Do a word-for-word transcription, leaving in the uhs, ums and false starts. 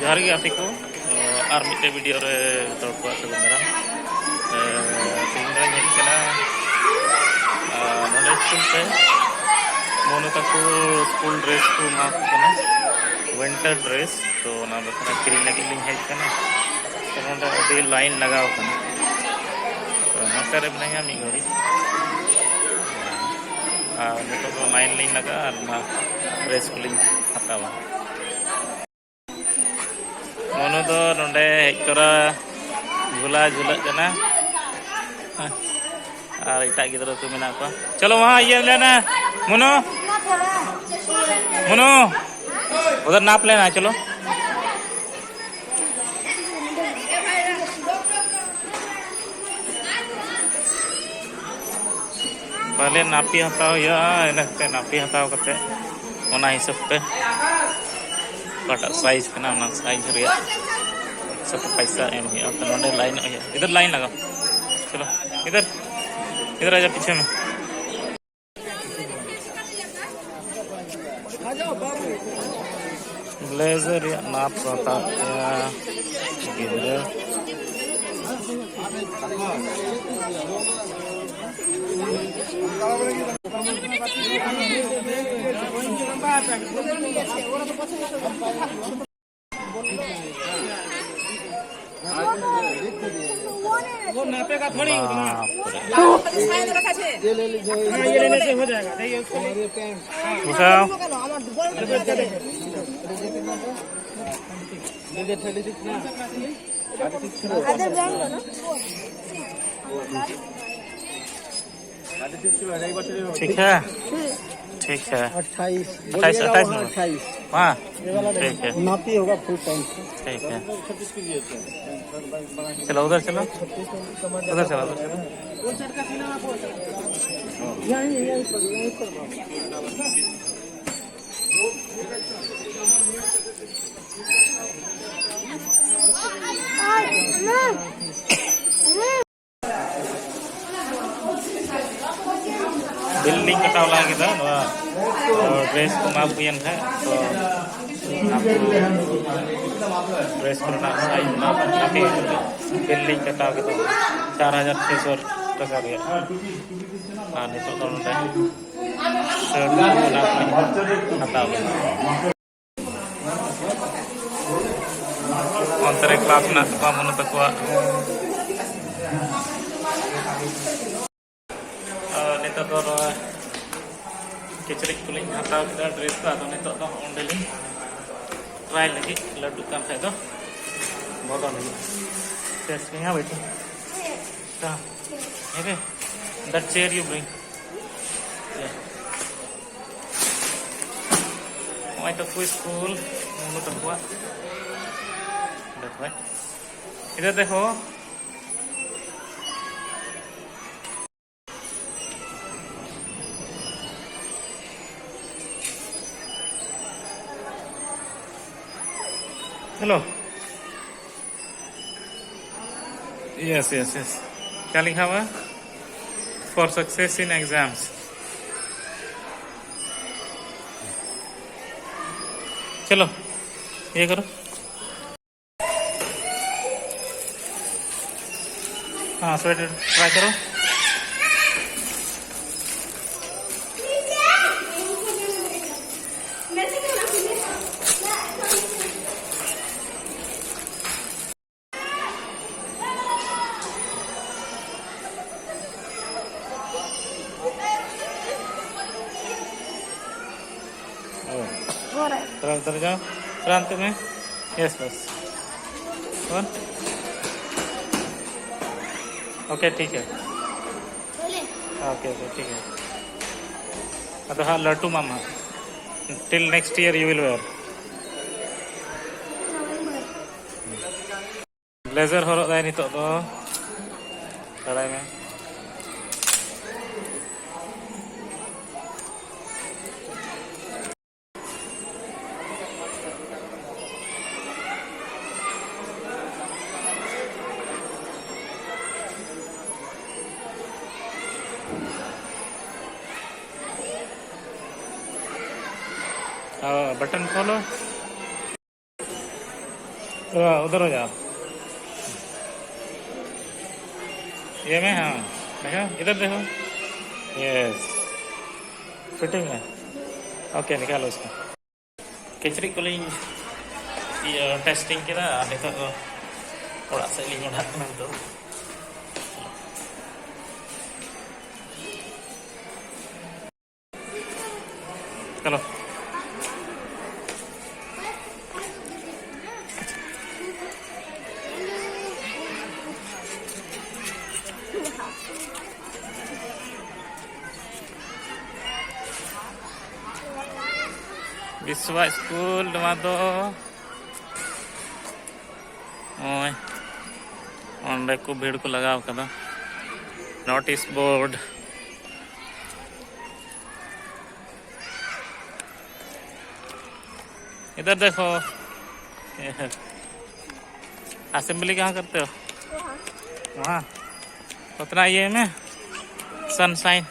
ᱡᱚᱦᱟᱨ ᱜᱮ ᱜᱟᱛᱮ ᱠᱚ, ᱟᱨ ᱢᱤᱫᱴᱮᱡ ᱵᱷᱤᱰᱤᱭᱳ ᱨᱮ ᱡᱚᱛᱚ ᱦᱚᱲ ᱠᱚᱣᱟᱜ ᱥᱟᱹᱜᱩᱱ ᱫᱟᱨᱟᱢ᱾ ᱛᱮᱦᱮᱧ ᱫᱚᱧ ᱦᱮᱡ ᱠᱟᱱᱟ ᱱᱚᱰᱮ ᱥᱠᱩᱞ ᱛᱮ, ᱢᱚᱱᱩ ᱛᱟᱠᱚ ᱥᱠᱩᱞ ᱰᱨᱮᱥ ᱠᱚ ᱮᱢᱟ ᱠᱚ ᱠᱟᱱᱟ, ᱩᱭᱤᱱᱴᱟᱨ ᱰᱨᱮᱥ᱾ ᱛᱚ ᱚᱱᱟ ᱵᱟᱠᱷᱨᱟ ᱠᱤᱨᱤᱧ ᱞᱟᱹᱜᱤᱫ ᱞᱤᱧ ᱦᱮᱡ ᱠᱟᱱᱟ᱾ ᱛᱚ ᱱᱚᱰᱮ ᱟᱹᱰᱤ ᱞᱟᱭᱤᱱ ᱞᱟᱜᱟᱣ ᱠᱟᱱᱟ᱾ ᱛᱚ ᱱᱚᱛᱮ ᱨᱮ ᱢᱮᱱᱟᱧᱟ ᱢᱤᱫ ᱜᱷᱟᱹᱲᱤᱡ, ᱟᱨ ᱱᱤᱛᱚᱜ ᱫᱚ ᱞᱟᱭᱤᱱ ᱞᱤᱧ ᱞᱟᱜᱟᱜᱼᱟ ᱟᱨ ᱚᱱᱟ ᱰᱨᱮᱥ ᱠᱚᱞᱤᱧ ᱦᱟᱛᱟᱣᱟ᱾ ᱢᱚᱱᱩ ᱫᱚ ᱱᱚᱰᱮ ᱦᱮᱡ ᱛᱚᱨᱟ ᱡᱷᱩᱞᱟ ᱡᱷᱩᱞᱟᱹᱜ ᱠᱟᱱᱟ᱾ ᱟᱨ ᱮᱴᱟᱜ ᱜᱤᱫᱽᱨᱟᱹ ᱠᱚ ᱢᱮᱱᱟᱜ ᱠᱚᱣᱟ᱾ ᱪᱚᱞᱚ ᱢᱟ, ᱤᱭᱟᱹ ᱞᱮᱱᱟ, ᱢᱚᱱᱩ, ᱢᱚᱱᱩ, ᱩᱫᱷᱟᱨ ᱱᱟᱯ ᱞᱮᱱᱟ, ᱪᱚᱞᱚ᱾ ᱯᱟᱦᱞᱮ ᱱᱟᱯᱤ ᱦᱟᱛᱟᱣ ᱦᱩᱭᱩᱜᱼᱟ, ᱤᱱᱟᱹ ᱠᱟᱛᱮ ᱱᱟᱯᱤ ᱦᱟᱛᱟᱣ ᱠᱟᱛᱮ ᱚᱱᱟ ᱦᱤᱥᱟᱹᱵ ᱛᱮ ᱚᱠᱟᱴᱟᱜ ᱥᱟᱭᱤᱡᱽ ᱠᱟᱱᱟ, ᱚᱱᱟ ᱥᱟᱭᱤᱡᱽ ᱨᱮᱭᱟᱜ ᱦᱤᱥᱟᱹᱵ ᱛᱮ ᱯᱚᱭᱥᱟ ᱮᱢ ᱦᱩᱭᱩᱜᱼᱟ᱾ ᱛᱚ ᱱᱚᱰᱮ ᱞᱟᱭᱤᱱᱚᱜ ᱦᱩᱭᱩᱜᱼᱟ᱾ ᱤᱫᱷᱟᱨ ᱞᱟᱭᱤᱱ ᱞᱟᱜᱟᱣ, ᱪᱚᱞᱚ, ᱤᱫᱷᱟᱨ, ᱤᱫᱷᱟᱨ ᱟᱡᱟ ᱯᱤᱪᱷᱮ ᱢᱮ᱾ ᱵᱞᱮᱡᱟᱨ ᱨᱮᱭᱟᱜ ᱱᱟᱯ ᱠᱚ ᱦᱟᱛᱟᱣ ᱠᱮᱭᱟ ᱜᱤᱫᱽᱨᱟᱹ᱾ वो नापेगा थोड़ी उतना। बाप रे। हाँ, ये लेने से हो जाएगा। देखिए, उसको ले। उठाओ। ठीक है, ठीक है। अट्ठाईस, अट्ठाईस, बोलिएगा अट्ठाईस वहाँ नंबर। अट्ठाईस। हाँ, ये वाला ठीक है। नापी होगा फुल पैंट। ठीक है, चलो उधर चलो, उधर चलो, उधर चलो। यहीं, यहीं पर, यहीं पर। ᱵᱤᱞ ᱞᱤᱧ ᱠᱟᱴᱟᱣ ᱞᱟᱦᱟ ᱠᱮᱫᱟ, ᱱᱚᱣᱟ, ᱰᱨᱮᱥ ᱠᱚ ᱮᱢᱟ ᱠᱚ ᱦᱩᱭᱮᱱ ᱠᱷᱟᱡ, ᱛᱚ ᱚᱱᱟ ᱠᱚ ᱰᱨᱮᱥ ᱠᱚᱨᱮᱱᱟᱜ ᱥᱟᱭᱤᱡᱽ ᱨᱮᱱᱟᱜ ᱱᱟᱯᱮ ᱵᱤᱞ ᱞᱤᱧ ᱠᱟᱴᱟᱣ ᱠᱮᱫᱟ ᱪᱟᱨ ᱦᱟᱡᱟᱨ ᱪᱷᱚᱭᱥᱚ ᱴᱟᱠᱟ ᱨᱮᱭᱟᱜ᱾ ᱟᱨ ᱱᱤᱛᱚᱜ ᱫᱚ ᱱᱚᱰᱮ ᱥᱟᱹᱲ ᱠᱚ ᱚᱱᱟ ᱠᱚᱞᱤᱧ ᱦᱟᱛᱟᱣ ᱠᱮᱫᱟ᱾ ᱚᱱᱛᱮ ᱨᱮ ᱠᱞᱟᱥ ᱢᱮᱱᱟᱜ ᱛᱟᱠᱚᱣᱟ ᱢᱚᱱᱩ ᱛᱟᱠᱚᱣᱟᱜ᱾ ᱟᱨ ᱱᱤᱛᱚᱜ ᱫᱚ ᱱᱚᱣᱟ ᱠᱤᱪᱨᱤᱡ ᱠᱚᱞᱤᱧ ᱦᱟᱛᱟᱣ ᱠᱮᱫᱟ, ᱰᱨᱮᱥ ᱠᱚ᱾ ᱟᱫᱚ ᱱᱤᱛᱚᱜ ᱫᱚ ᱚᱸᱰᱮᱞᱤᱧ ᱴᱨᱟᱭ ᱞᱟᱹᱜᱤᱫ, ᱞᱟᱹᱴᱩᱜ ᱠᱟᱱ ᱠᱷᱟᱡ ᱫᱚ ᱵᱚᱫᱚᱞ ᱦᱩᱭᱩᱜᱼᱟ᱾ ᱴᱮᱥᱴ ᱠᱚ ᱧᱟᱢ ᱦᱚᱪᱚ᱾ ᱦᱮᱸ ᱵᱮ? That chair you bring. Yeah. ᱱᱚᱜᱼᱚᱭ ᱛᱟᱠᱚ ᱥᱠᱩᱞ, ᱢᱚᱱᱩ ᱛᱟᱠᱚᱣᱟᱜ᱾ ᱚᱸᱰᱮ ᱠᱷᱚᱡ᱾ ᱤᱫᱷᱟᱨ ᱫᱮᱠᱷᱚ᱾ Hello. Yes, yes, yes. क्या लिखा हुआ है? For success in exams. चलो, ये करो। हाँ, स्वेटर ट्राई करो। ᱚ᱾ ᱚᱠᱟᱨᱮ? ᱛᱟᱨᱟ, ᱛᱟᱨᱟ ᱡᱟᱣ᱾ ᱛᱟᱨᱟ ᱦᱟᱱᱛᱮ ᱢᱮ᱾ ᱭᱮᱥ, ᱵᱟᱥ᱾ ᱚᱱ᱾ ᱳᱠᱮ, ᱴᱷᱤᱠ ᱦᱮ᱾ ᱵᱚᱞᱮ? ᱳᱠᱮ, ᱳᱠᱮ, ᱴᱷᱤᱠ ᱦᱮ᱾ ᱟᱫᱚ ᱦᱟᱸᱜ ᱞᱟᱹᱴᱩ ᱢᱟᱢᱟ᱾ Till next year you will wear. November. ᱵᱞᱮᱡᱟᱨ ᱦᱚᱨᱚᱜ ᱫᱟᱭ ᱱᱤᱛᱚᱜ ᱫᱚ᱾ ᱵᱟᱲᱟᱭ ᱢᱮ᱾ हाँ, बटन खोलो। तो उधर हो जाओ। ये में, हाँ। देखो, इधर देखो। यस। फिटिंग है। ओके, निकालो इसको। ᱠᱤᱪᱨᱤᱡ ᱠᱚᱞᱤᱧ, ᱤᱭᱟᱹ, ᱴᱮᱥᱴᱤᱝ ᱠᱮᱫᱟ᱾ ᱟᱨ ᱱᱤᱛᱚᱜ ᱫᱚ ᱚᱲᱟᱜ ᱥᱮᱫ ᱞᱤᱧ ᱢᱚᱦᱰᱟᱜ ᱠᱟᱱᱟ ᱱᱤᱛᱚᱜ᱾ ᱪᱚᱞᱚ᱾ ᱵᱤᱥᱣᱟ ᱥᱠᱩᱞ ᱱᱚᱣᱟ ᱫᱚ᱾ ᱱᱚᱜᱼᱚᱭ ᱚᱸᱰᱮ ᱠᱚ ᱵᱷᱤᱲ ᱠᱚ ᱞᱟᱜᱟᱣ ᱠᱟᱫᱟ᱾ Notice board. इधर देखो। असेंबली कहाँ करते हो? वहाँ। उतना ये में सनशाइन।